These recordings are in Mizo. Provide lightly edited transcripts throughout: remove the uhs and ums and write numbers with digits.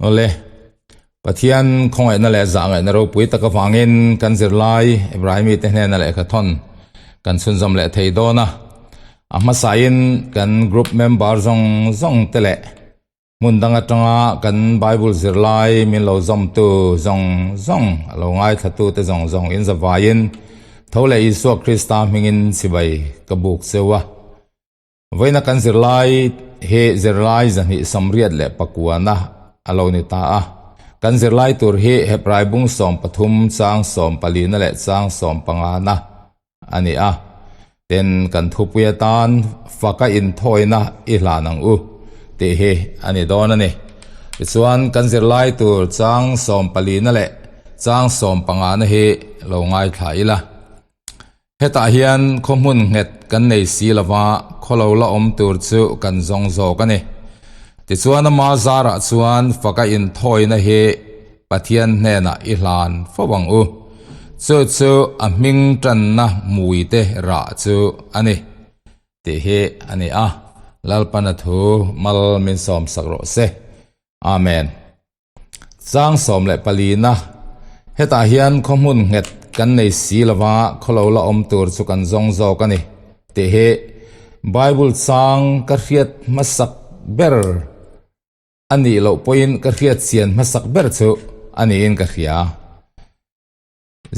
Awle, Pathian khawngaihna leh zahngaihna ropui tak avangin kan zirlai Ibrahimi te hnena lehkha thawn kan chhunzawm leh thei dawn a. A hmasain kan group member zawng zawng te leh hmun dang atanga kan Bible zirlai min lo zawmtu zawng zawng, a lo ngaithlatu te zawng zawng in zavaiin tho leh Isua Krista hmingin chibai ka buk cheu a. Vawiina kan zirlai hi zirlai 289 a lo ni ta a. Kan zirlai tur hi Hebrai bung 13 chang 14 leh chang 15 a ni a. Tin, kan thupui atan faka inthawina i hlan ang u tih hi a ni dawn a ni. Tichuan, kan zirlai tur chang 14 leh chang 15 hi lo ngaithla ila. Hetah hian khaw hmun nghet kan nei si lova, khaw lo la awm tur chu kan zawng zawk a ni. Tichuan ama zarah chuan faka inthawina hi Pathian hnenah i hlan fo ang u. Chu chu a hming tanna hmuite rah chu a ni tih hi a ni a, Lalpana thu mal min sawmsak rawh se. Amen. Chang 14 na, Hetah hian khaw hmun nghet kan nei si lova khaw lo la awm tur chu kan zawng zawk a ni tih hi Bible chang ka hriat hmasak ber a nih loh pawhin ka hriat chian hmasak ber chu a niin ka hria.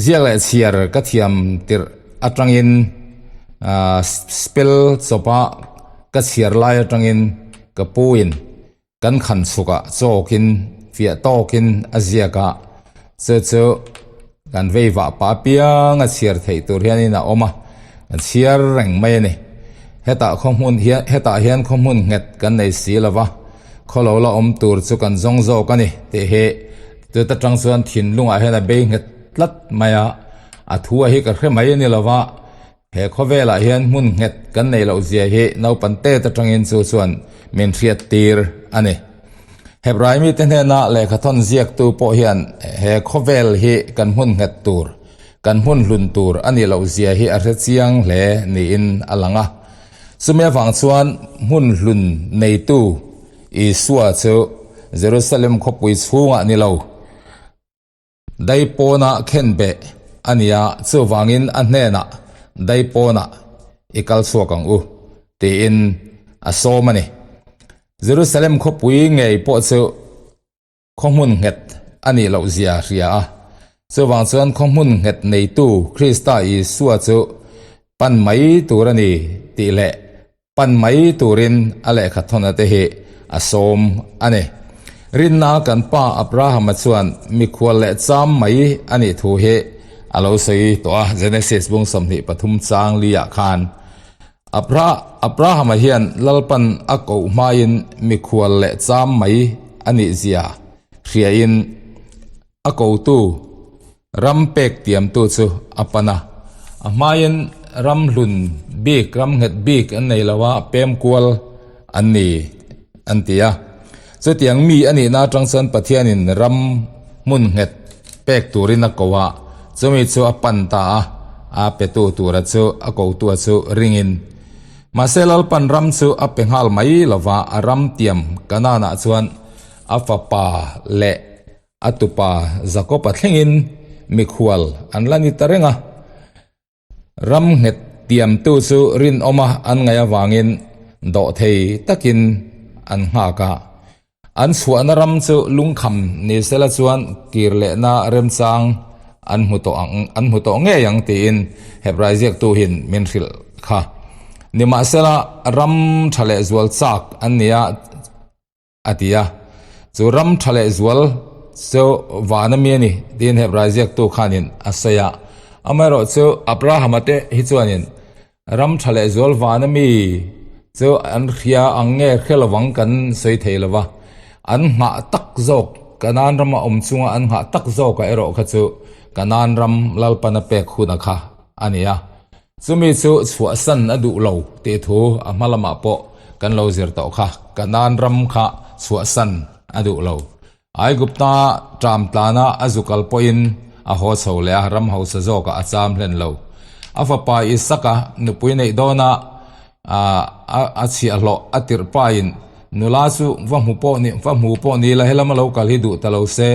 Ziak leh chhiar ka thiam tirh atangin spell chawpa ka chhiar lai atangin ka puin kan khan chhukah chawkin fiah tawkin a ziak a, chu chu kan vei vah pah apiang a chhiar theih tur hianin a awm a, kan chhiar reng mai a ni. Hetah khaw hmun hian hetah hian khaw hmun nghet kan nei si lova, khaw lo la awm tur chu kan zawng zawk a ni tih hi Chuta tang chuan thinlungah hian a bei nghet tlat mai a, a thu a hi ka hre mai a ni lova, he khawvelah hian hmun nghet kan nei loh zia hi naupang tet atangin chu chuan min hriat tir a ni. Hebrai mite hnena lehkhathawn ziaktu pawh hian he khawvel hi kan hmun nghet tur, kan hmun hlun tur a nih loh zia hi a hre chiang hle niin a lang a. Chumi avang chuan hmun hlun neitu Isua chu Jerusalem khawpui chhungah ni lo, daipawnah khenbeh a ni a, chuvangin a hnenah daipawnah i kal chhuak ang u tiin a sawm a ni. Jerusalem khawpui ngei pawh chu khaw hmun nghet a nih loh zia hria a, chuvang chuan khaw hmun nghet neitu Krista Isua chu pan mai tur a ni tih leh pan mai turin a lehkha thawn te hi a sawm a ni. Rinna kan pa Abrahama chuan mikhual leh cham mai a nih thu hi a lo sawi tawh a, Genesis bung 23 chang li ah khan. Abrahama hian Lalpan a koh hmain mikhual leh cham mai a nih zia hriain a kotu ram pek tiamtu chu a pan a. A hmain ram hlun bik, ram nghet bik an nei lo a, pem kual an ni an ti a. Chutiang mi a nihna atang chuan Pathianin ram hmun nghet pek turin a ko a, chumi chu a pan ta a, a petu tura chu a kotua chu ringin. Mahse Lalpan ram chu a pe nghal mai lova, a ram tiam Kanaanah chuan a fapa leh a tupa Jakob-a thlengin mikhual an la ni ta reng a. Ram nghet tiamtu chu rinawma an ngaih avangin dawhthei takin an nghak a. An chhuahna ram chu lungkham ni sela chuan kir lehna remchang an hmu tawh ang an hmu tawh ngei ang tiin Hebrai ziaktu hin min hrilh kha. Nimahsela ram tha leh zual chak an ni a. A ti a, Chu ram tha leh zual chu van a mi a ni, tiin Hebrai ziaktu khanin a sawi a. Amaherawhchu Abrahama te hi chuanin ram tha leh zual van a mi chu an hria ang nge hre lovang kan sawi thei lo va, an nghah tak zawk Kanaan rama awm chunga an nghah tak zawkah erawh kha chu Kanaan ram Lalpana pek huna kha a ni a. Chumi chu chhuahsan a duh lo tih thu a hma lamah pawh kan lo zir tawh kha. Kanaan ram kha chhuahsan a duh lo. Aigupta ṭam tlana a zu kal pawhin a haw chho leh a, ram hausa zawkah a cham hlen lo. A fapa Isaka nupui neih dawnah a chhiahhlawh a tirh pain. Nula chu va hmu pawh ni, va hmu pawh ni la, helama lo kal hi duh ta lo se,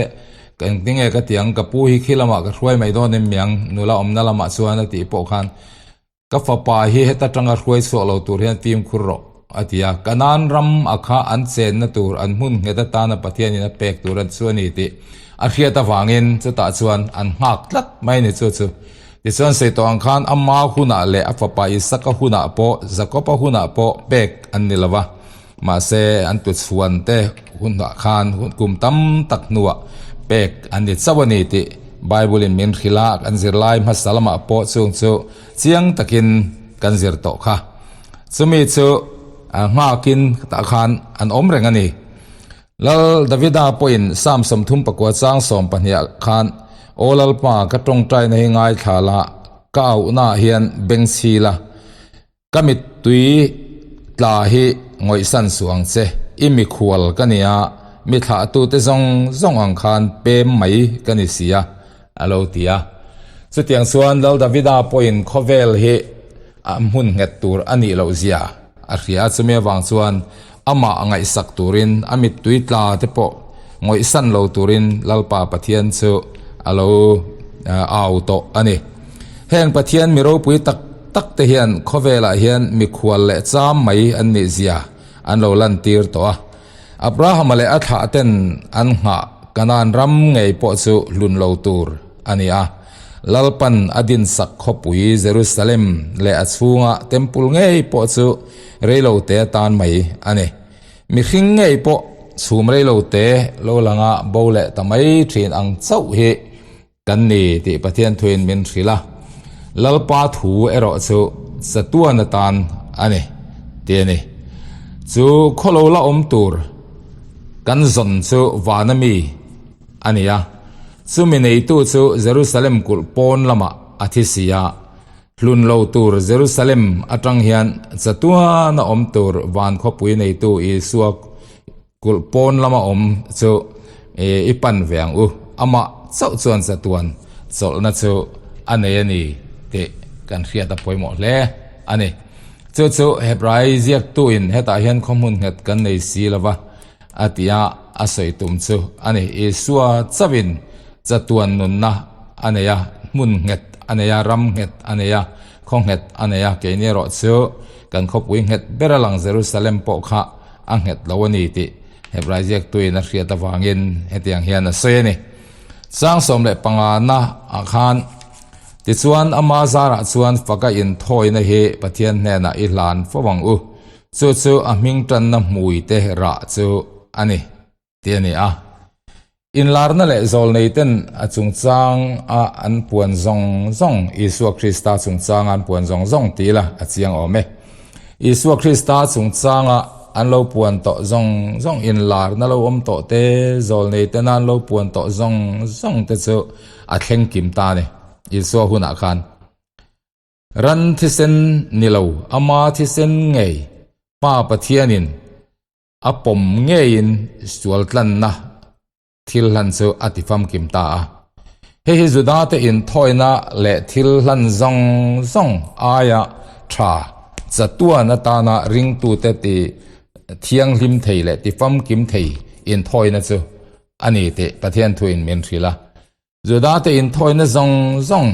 ka engtinge ka ti ang, ka pu hi khi lamah ka hruai mai dawn em miang, nula awmna lamah chuan a tih pawh khan ka fapa hi heta tanga hruai chhuak lo tur hian fimkhur rawh a ti a. Kanaan ram a kha an chenna tur, an hmun nghet atana Pathianin a pek tur a chu a ni tih a hriat avangin chutah chuan an nghak tlat mai a ni chu chu. Tichuan sawi tawh ang khan ama hunah leh a fapa Isaka hunah pawh Jakoba hunah pawh pek an ni lo va, mahse an tuchhuan te hunah khan kum tam tak hnuah pek an ni chauh a ni tih Bible in min hrilh a, kan zirlai hmasa lamah pawh chung chu chiang takin kan zir tawh kha. Chumi chu nghakin tah khan an awm reng a ni. Lal Davida pawhin Psalm 39 chang 12 ah khan, Aw Lalpa, ka tawngtaina hi ngaithla la, ka auhnaah hian beng chhi la, ka mittui tla hi ngawihsan suh ang che, i mikhual ka ni a, mi thlahtute zawng zawng ang khan pem mai ka ni si a, a lo ti a. Chutiang chuan Lal Davida pawhin khawvel hi a hmun nghet tur a nih loh zia a hria a, chumi avang chuan amah ngaihsak turin a mittui tla te pawh ngawihsan lo turin Lalpa Pathian chu a lo au tawh a ni. Heng Pathian mi ropui tak tak te hian khawvelah hian mikhual leh cham mai an nih zia an lo lantir tawh a. Abrahama leh a thlah ten an nghah Kanaan ram ngei pawh chu hlun lo tur a ni a. Lalpan a dinsak khawpui Jerusalem leh a chhunga temple ngei pawh chu reilote atan mai a ni. Mihring ngei pawh chhum reilote lo langa bo leh ta mai thin ang chauh hi kan ni tih Pathian thuin min hrilh a. Lalpa thu erawh chu chatuan atan a ni tih a ni. Chu khawlo la awm tur kan zawn chu vana mi a ni a. Chumi neitu chu Jerusalem kulh pawn lamah a thi si a. Hlun lo tur Jerusalem atang hian chatuana awm tur van khawpui neitu Isua Kulh pawn lama awm chu i pan ve ang u, amah chauh chuan chatuan chawlhna chu a nei a ni tih kan hriat a pawimawh hle a ni. Chu chu Hebrai ziaktuin hetah hian khawhmun nghet kan nei si lo va a tia a sawi tum chu a ni. Isua chauhin chatuan nunna a nei a, hmun nghet a nei a, ram nghet a nei a, khaw nghet a nei a, keini erawh chu kan khawpui nghet ber a lang Jerusalem pawh kha a nghet lo a ni tih Hebrai ziaktuin a hriat avangin hetiang hian a sawi a ni. Chang 15 na ah khan, Tichuan ama zarah chuan faka inthawina hi Pathian hnenah i hlan fo ang u, chu chu a hming tanna hmui te rah chu a ni, tih a ni a. Inlarna leh zawlneiten a chungchang a an puan zawng zawng, Isua Krista chungchanga an puan zawng zawng ti ila a chiang awm e. Isua Krista chungchanga an lo puan tawh zawng zawng, inlarna lo awm tawh te, zawlneiten an lo puan tawh zawng zawng te chu a thleng kim ta a ni, Isua hunah khan. Ran thisen ni lo, ama thisen ngei Pa Pathianin A pawm ngeiin sualtlanna thil hlan chu a ti famkim ta a. Hei hi Judate inthawina leh thil hlan zawng zawng aia tha chatuan atana ringtute ti thianghlim thei leh ti famkim thei inthawina chu a ni tih Pathian thuin min hrilh a. Judate inthawina zawng zawng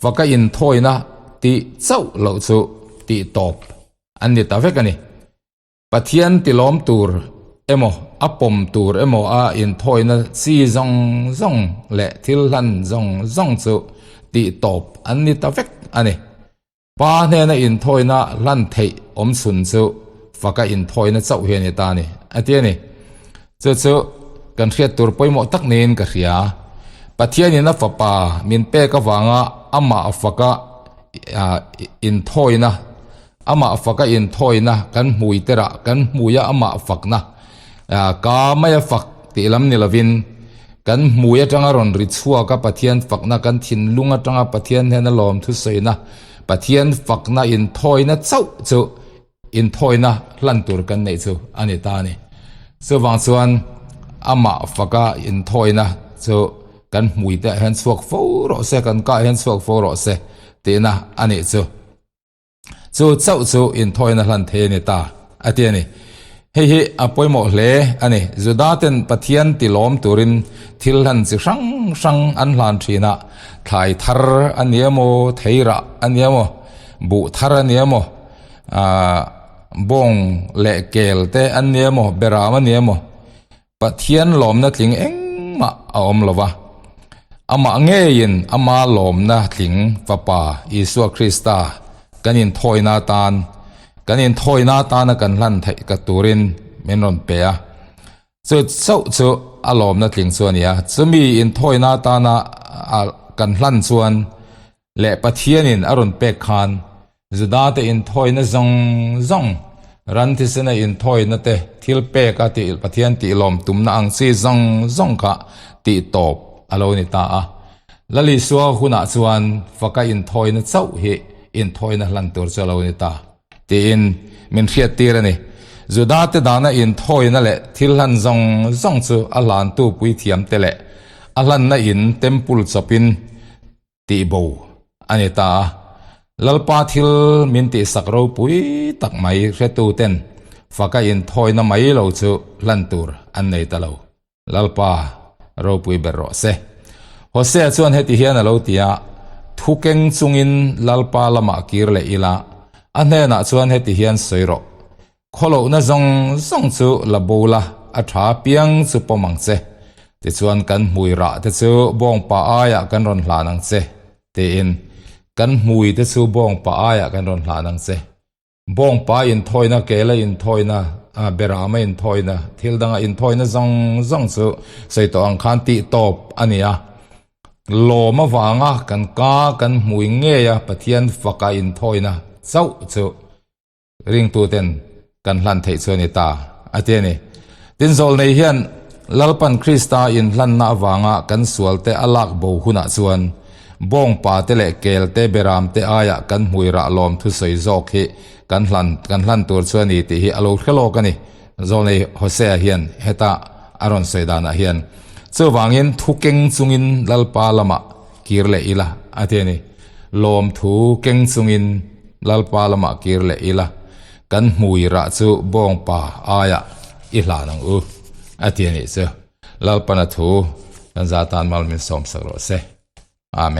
faka inthawina tih chauh loh chu tih tawp an ni ta vek a ni. Pathian tilawm tur emaw, a pawm tur emaw a inthawina chi zawng zawng leh thil hlan zawng zawng chu tih tawp an ni ta vek a ni. Pa hnena inthawina hlan theih awm chhun chu faka inthawina chauh hi a ni ta a ni, a ti a ni. Chu chu kan hriat tur pawimawh tak niin ka hria. Pathianin a Fapa min pek avanga amah faka inthawina, amah faka inthawina kan hmui terah kan hmuia amah fakna, ka maia fak tih lam ni lovin kan hmui atanga rawn ri chhuaka Pathian fakna, kan thinlung atanga Pathian hnena lawm thusawina, Pathian fakna inthawina chauh chu Inthawina hlan tur kan neih chu a ni ta a ni. Chuvang chuan amah faka inthawina chu kan hmui te ah hian chhuak fo rawh se, kan kah hian chhuak fo rawh se tihna a nih chu. Chu chauh chu inthawina hlan thei a ni ta a ti a ni. Hei hi a pawimawh hle a ni. Judaten Pathian tilawm turin thil hlan chi hrang hrang an hlan thin a, thlai thar a ni emaw, theirah a ni emaw, buh thar a ni emaw, aah bawng leh kel te an ni emaw, beram a ni emaw, Pathian lawmna tling engmah a awm lo va. Amah ngeiin ama lawmna tling Fapa Isua Krista kan inthawina atan, kan inthawina atana kan hlan theih ka turin min rawn pe a. Chu chauh chu a lawmna tling chu a ni a. Chumi inthawina atana kan hlan chuan leh Pathianin a rawn pek khan Judate inthawina zawng zawng, ran thisena inthawina te, thil peka tih Pathian tihlawm tumna ang chi zawng zawng kha tih tawp a lo ni ta a. Lal Isua hunah chuan faka inthawina chauh hi inthawina hlan tur chu a lo ni ta tiin min hriattir a ni. Judate dana inthawina leh thil hlan zawng zawng chu a hlantu puithiamte leh a hlanna in temple chawpin tih bo a ni ta a. Lalpa thil min tihsak ropui tak mai hretu ten faka inthawina mai lo chu hlan tur an nei ta lo. Lalpa ropui ber rawh se. Hosea chuan heti hian a lo ti a, Thu keng chungin Lalpa lamah kir leh ila, a hnenah chuan heti hian sawi rawh. Khawlohna zawng zawng chu la bo la, a tha piang chu pawm ang che. Tichuan kan hmui rah te chu bawngpa aiah kan rawn hlan ang che, tiin kan hmui te chu bawngpa aiah kan rawn hlan ang che. Bawngpa inthawina, kela inthawina, berama inthawina, thil danga inthawina zawng zawng chu sawi tawh ang khan tih tawp a ni a. Lawm avanga kan ka kan hmui ngeia Pathian faka inthawina chauh chu Ringtuten kan hlan theih chu a ni ta, a ti a ni. Tin, Zawlnei hian Lalpan Krista inhlanna avanga kan sualte a lak bo hunah chuan bawngpate leh kelte beramte aiah kan hmui rah lawm thusawi zawk hi kan hlan kan hlan tur chu a ni tih hi a lo hre lawk a ni, Zawlnei Hosea hian heta a rawn sawi danah hian. Chuvangin thu keng chungin Lalpa lamah kir leh ila, a ti a ni. Lawmthu keng chungin Lalpa lamah kir leh ila, kan hmui rah chu bawngpa aiah i hlan ang u, a ti a nih chu. Lalpana thu kan za tan mal min sawmsak rawh se. Amen.